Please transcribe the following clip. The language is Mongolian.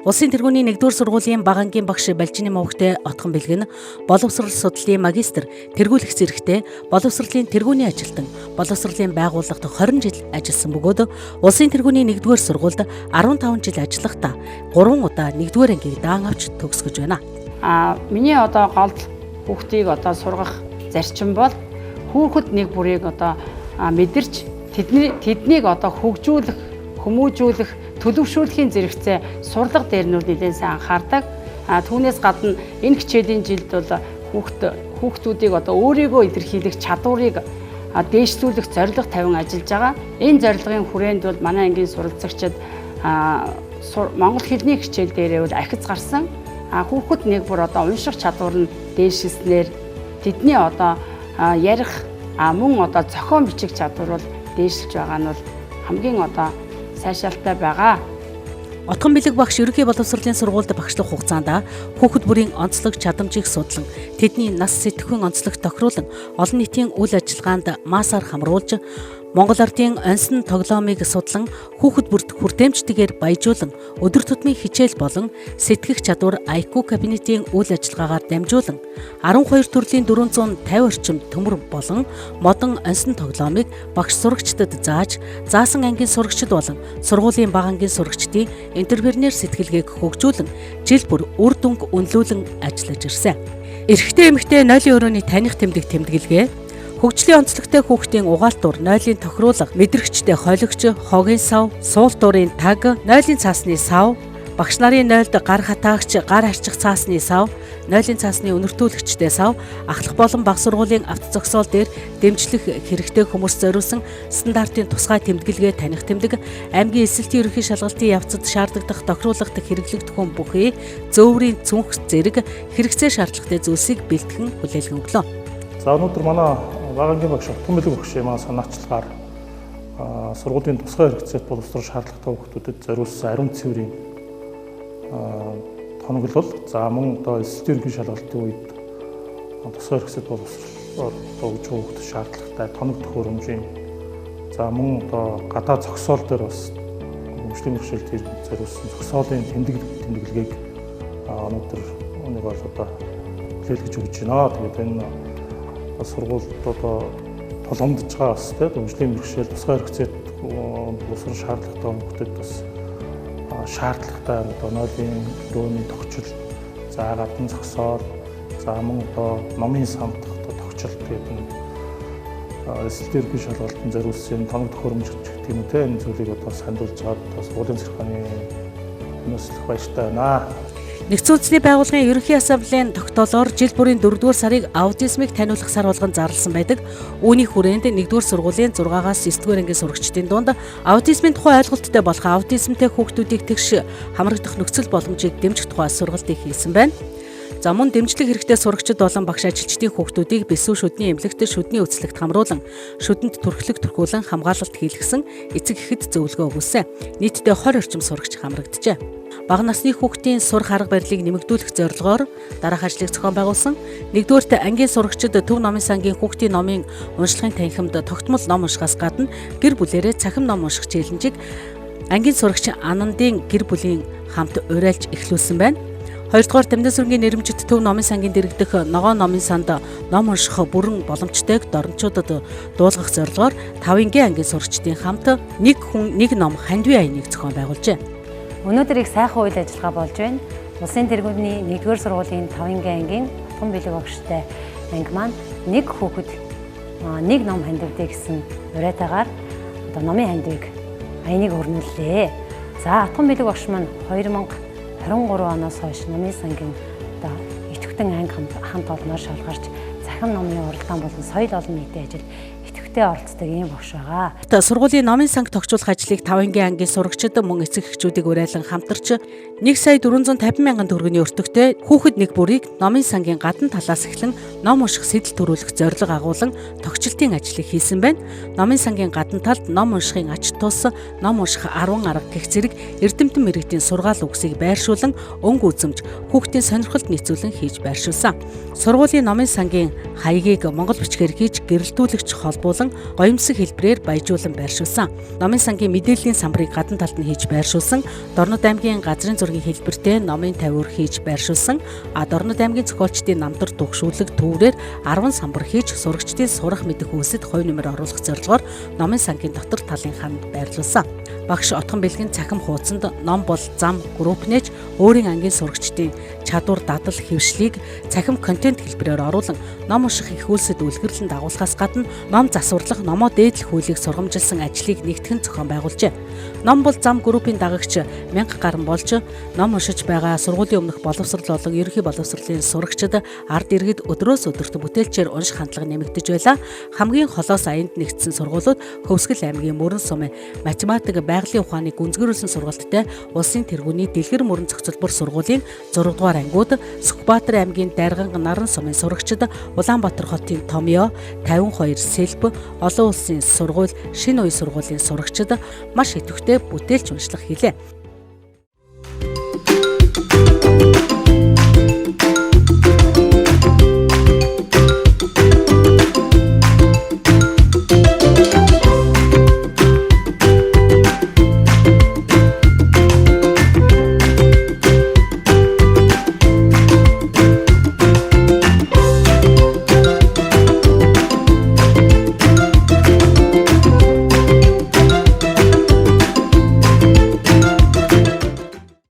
Улсын тэргүүний 1-р сургуулийн бага ангийн багш Балжины мовгтэй Отгон Бэлгэн боловсрол судлалын магистр, тэргүүлэх зэрэгтэй боловсролын тэргүүний ажилтан, боловсролын байгууллагад 20 жил ажилласан бөгөөд Улсын тэргүүний 1-р сургуульд 15 жил ажиллахдаа 3 удаа 1-р ангийг даан авч төгсгөж байна. Миний одоо гол хүүхдийг одоо сургах зарчим бол хүүхэд нэг бүрийг одоо мэдэрч тэднийг одоо хөгжүүлэх, хүмүүжүүлэх, төлөвшүүлэхийн зэрэгцээ сурлага дээр нь нэлээд сайн анхаардаг. Түүнээс гадна энэ хичээлийн жилд бол хүүхдүүдийг одоо өөрийгөө илэрхийлэх чадварыг дээшлүүлэх зорилго тавин ажиллаж байгаа. Энэ зорилгын хүрээнд бол манай ангийн суралцагчид монгол хэлний хичээл дээрээ бол ахиц гарсан. Хүүхэд нэг бүр одоо унших чадвар нь дээшилснээр тэдний одоо ярих, мөн одоо зохион бичих чадвар бол дээшилж байгаа нь бол хамгийн одоо сайшаалтай байгаа. Отгон Бэлэг багш ерөнхий боловсролын сургуульд багшлах хугацаанд хүүхэд бүрийн онцлог чадамжийг судлан, тэдний нас сэтгхүүн онцлог тохируулан олон нийтийн үйл ажиллагаанд маасаар хамруулж, Монгол ардын онсон тоглоомыг судлан хүүхэд бүрт хүртээмжтэйгээр баяжуулан өдөр тутмын хичээл болон сэтгэх чадвар IQ кабинетийн үйл ажиллагаагаар дамжуулан 12 төрлийн 450 орчим төмөр болон модон онсон тоглоомыг багш сурагчдад зааж, заасан ангийн сурагчид болон сургуулийн бага ангийн сурагчдын энтерпренер сэтгэлгээг хөгжүүлэн жил бүр үр дүнг үнэлүүлэн ажиллаж ирсэн. Эрэгтэй эмэгтэй нойлын өрөөний таних тэмдэг тэмдэглэгээ, хөгжлийн онцлогтой хүүхдийн угаалтур, нойлын тохируулга, мэдрэгчтэй холигч, хогийн сав, суултуурын таг, нойлын цаасны сав, багш нарын нойлд гар хатаагч, гар арчих цаасны сав, нойлын цаасны үнэртүүлэгчтэй сав, ахлах болон баг сургуулийн авто зогсоол дээр дэмжлэх хэрэгтэй хүмүүс зориулсан стандартын тусгай тэмдэглэгээ таних тэмдэг, аймгийн эсэлтийн ерөнхий шалгалтын явцад шаардлагадах тохируулгад хэрэглэгдэх хүн бүхий зөөврийн цүнх зэрэг хэрэгцээ шаардлагатай зүйлсийг бэлтгэн хүлээлгэн өглөө. За, өнөөдөр манай бага ангийн багш Отгон Бэлэг багшийн маань санаачлагаар сургуулийн тусгай хэрэгцээт боловсрол шаардлагатай хүүхдүүдэд зориулсан ариун цэврийн тоноглол, за мөн одоо эсэлтийн ерөнхий шалгалтын үед тусгай хэрэгцээт боловсрол одоо өгж байгаа хүүхдэд шаардлагатай тоног төхөөрөмжийн, за мөн одоо гадаа зогсоол дээр бас хөгжлийн бэрхшээлт зориулсан зогсоолын тэмдэглэгээг өнөөдөр нэг бол одоо хүлээлгэж өгч байна. Тэгээд энэ сургуульд одоо тулгамдж байгаа бас тийм хөгжлийн бэрхшээл тусгай хэрэгцээт боловсрол шаардлагатай хүүхдэд бас шаардлагатай одоо нойлын өрөөний тогтчол, за гадна зогсоол, за мөн одоо номын санд одоо тогтчол гэдэг нь эсэлтийн ерөнхий шалгалтанд зориулсан тоног төхөөрөмж гэх юм уу те энэ зүйлийг одоо сандуулж байгаа одоо сургуулийн захиргааны өнөөс их баяртай байна. Нэгдсэн үндэсний байгууллагын Ерөнхий Ассамблеийн тогтоолоор жил бүрийн 4-р сарыг аутизмыг таниулах сар болгон зарласан байдаг. Үүний хүрээнд 1-р сургуулийн 6-аас 9-р ангийн сурагчдын дунд аутизмын тухай ойлголттой болох, аутизмтай хүүхдүүдийг тэгш хамрагдах нөхцөл боломжийг дэмжих тухай сургалтыг хийсэн байна. За, мөн дэмжлэг хэрэгтэй сурагчид болон багш ажилчдын хүүхдүүдийг бэлсүү шүдний эмнэлэгт, шүдний үзлэгт хамруулан, шүдэнд түрхлэг түрхүүлэн хамгаалалт хийлгэсэн эцэг эхэд зөвлөгөө өгүүлсэн. Нийтдээ 20 орчим сурагч хамрагджээ. Бага насны хүүхдийн сурах арга барилыг нэмэгдүүлэх зорилгоор дараах ажлыг зохион байгуулсан. Нэгдүгээрт, ангийн сурагчид Төв номын сангийн хүүхдийн номын уншлагын танхимд тогтмол ном уншихаас гадна гэр бүлээрээ цахим ном унших challenge-ийг ангийн сурагч Анандын гэр бүлийн хамт уриалж эхлүүлсэн байна. Хоёрдугаар, Дамдын сүрэнгийн нэрэмжит Төв номын сангийн дэргэдэх ногоон номын санд ном унших бүрэн боломжтойг дорночуудад дуулгах зорилгоор 5-ын ангийн сурагчдын хамт нэг хүн нэг ном хандвийн аяныг зохион байгуулжээ. Өнөөдөр их сайхан үйл ажиллагаа болж байна. Улсын тэргүүний 1-р сургуулийн 5-ын ангийн Отгон Бэлэг багштай анги маань нэг хүүхэд нэг ном хандивдээ гэсэн уриатайгаар одоо номын хандивыг аяныг өрнүүллээ. За, Отгон Бэлэг багш маань 2023 оноос хойш номын сангийн одоо идэвхтэн анги хамт олноор шалгарч, цахим номын уралдаан болон соёл олон нийтийн ажил идэвхтэй оролцдог ийм багш байгаа. Сургуулийн номын санг тогтчуулах ажлыг 5-ын ангийн сурагчид мөн эцэг эхчүүдийг уриалан хамтарч 1 сая 450 мянган төгрөгийн өртөгтэй хүүхэд нэг бүрийг номын сангийн гадна талаас эхлэн ном унших сэтэл төрүүлэх зорилго агуулan тогтчлтын ажлыг хийсэн байна. Номын сангийн гадна талд ном уншихын ач тус, ном унших 10 арга гэх зэрэг эрдэмтэн мэргэдийн сургаал үгсийг байршуулан өнгө үзэмж хүүхдийн сонирхолд нийцүүлэн хийж байршуулсан. Сургуулийн номын сангийн хаягийг монгол бичгээр хийж гэрэлтүүлэгч холбуулан тохируулан гоёмсог хэлбэрээр баяжуулан байршуулсан. Номын сангийн мэдээллийн самбарыг гадна талд нь хийж байршуулсан, Дорнод аймгийн газрын зургийн хэлбэртэй номын тавиур хийж байршуулсан, Дорнод аймгийн зохиолчдын намдар түгшүүлэг төврээр 10 самбар хийж сурагчдын сурах мэдэх үйлсэд хувь нэмэр оруулах зорилгоор номын сангийн дотор талын ханд байрлуулсан. Багш Отгон бэлгийн цахим хуудсанд ном бол зам групп нээж өөрийн ангийн сурагчдын чадвар дадал хэвшлийг цахим контент хэлбэрээр оруулан ном унших их үйлсэд үлгэрлэн дагуулахаас гадна ном засварлах, номоо дээдлэх үйлийг сургамжилсан ажлыг нэгтгэн зохион байгуулжээ. Ном бол зам группийн дагагч 1000 гарan болж ном уншиж байгаа сургуулийн өмнөх боловсрол болон ерөнхий боловсролын сурагчид ард иргэд өдрөөс өдөрт бүтээлчээр унших хандлага нэмэгдэж байлаа. Хамгийн холоос аянд нэгдсэн сургуулиуд Хөвсгөл аймгийн Мөрөн сумын математик байгалийн ухааныг гүнзгийрүүлсэн сургалттай улсын тэргүүний Дэлгэр мөрөн зохицолбор сургуулийн 6 дугаар ангиуд, Сүхбаатар аймгийн Дарганг Наран сумын сурагчид, Улаанбаатар хотын Томьёо 52 сэлб олон улсын сургууль шинэ үе сургуулийн сурагчид маш идэвхтэй бүтээлч уншлах хийлээ.